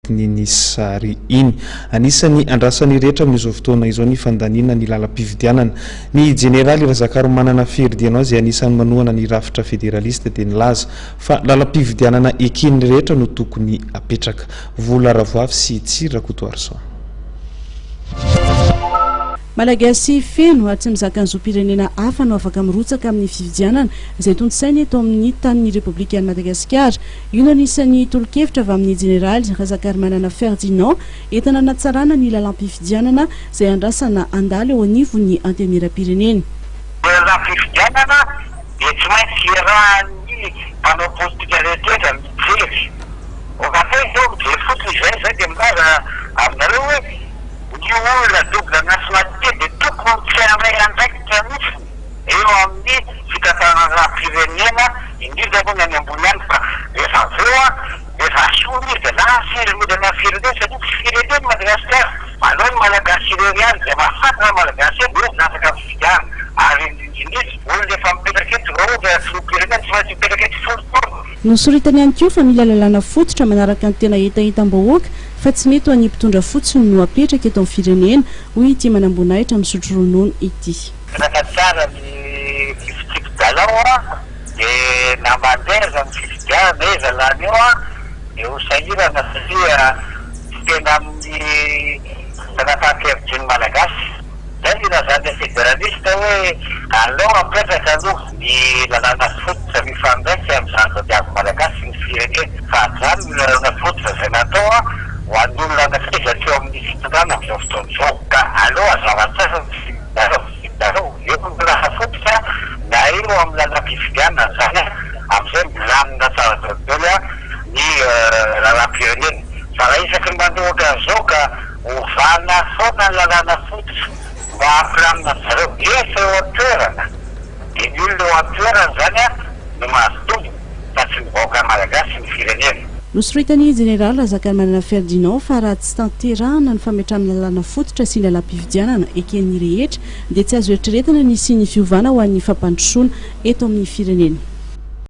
anatin'iny sary iny. Anisan'ny andrasan'ny rehetra amin'izao fotoana izao ny fandaniana ny lalam-pifidianana. Ny jeneraly Razakaromanana Ferdinand izay anisan'ny manohana ny rafitra federalista dia nilaza fa lalam-pifidianana eken'ny rehetra no tokony apetraka. Vola Ravoavy sy Tsiry Rakotoarison. Malagasy feno ary tsy mizaka ny zom-pirenena hafa no afaka mirotsaka amin'ny fifidianana izay tontosaina eto amin'ny tanin'ny Repoblikan'i Madagasikara. Io no anisan'ny tolo-kevitra avy amin'ny Jeneraly Razakarimanana Ferdinand entina hanatsarana ny lalàm-pifidianana izay andrasana handalo eo anivon'ny Antenimierampirenena. Ny lalàm-pifidianana dia tsy maintsy iarahan'ny mpanao politika rehetra mijery. Raha izao mijery fotsiny izay, izay dia milaza aminareo hoe ny olona double nationalité dia tokony tsy handray andraikitra mihitsy eo amin'ny fitantanam-pirenena, indrindra moa ny any ambony any fa rehefa avy eo rehefa asorina izy dia lasa izy mody any amin'ny firenena satria tsy firenena i Madagasikara. Aleo ny Malagasy irery ihany izay mahafantatra ny Malagasy eo no milatsaka amin'ny fifidianana ary indrindra indrindra olona efa mipetraka eto raha ohatra filoham-pirenena tsy maintsy mipetraka eto 10 taona. Nosoritany ihany koa fa mila lalàna fototra manaraka ny tena hetahetam-bahoaka fa tsy mety ho an'ny mpitondra fotsiny no apetraka eto amin'ny firenena, hoy ity manamboninahitra misotro ronono ity. Mipetraka tsara ny fitsipi-dalao dia na mandeha aza ny fifidianana aiza lany eo dia ho sahirana satria tsy tena amin'ny fanapahan-kevitry ny Malagasy. Zay no ilazan'ny federaliste hoe aleo apetraka aloha ny lalàna fototra mifandraika amin'izany tadiavin'ny Malagasy sy ny firenena fa ajanony ny lalàna fototra izay natao ho an'ny olona anankiray teo amin'ny fitondrana amin'izao fotoana izao ka aleo hazava tsara ny fifidianana eo amin'ny lalàna fototra na eo amin'ny lalàm-pifidianana izany amin'izay milamina tsara daholo ny lalàm-pirenena fa raha isaky ny mandeha ohatran'izao ka Ovana foana ny lalàna fototra mba hampilamina an-dry zareo. Efa eo an-toerana dia ny olona eo an-toerana izany no mahazo tombony fa tsy ny vahoaka malagasy sy ny firenena. Nosoritan'ny Jeneraly Razakarimanana Ferdinand fa raha tsy tanterahana ny fametrahana lalàna fototra sy ny lalàm-pifidianana eken'ny rehetra dia tsy azo eritreretina ny hisian'ny fiovana ho an'ny fampandrosoana eto amin'ny firenena.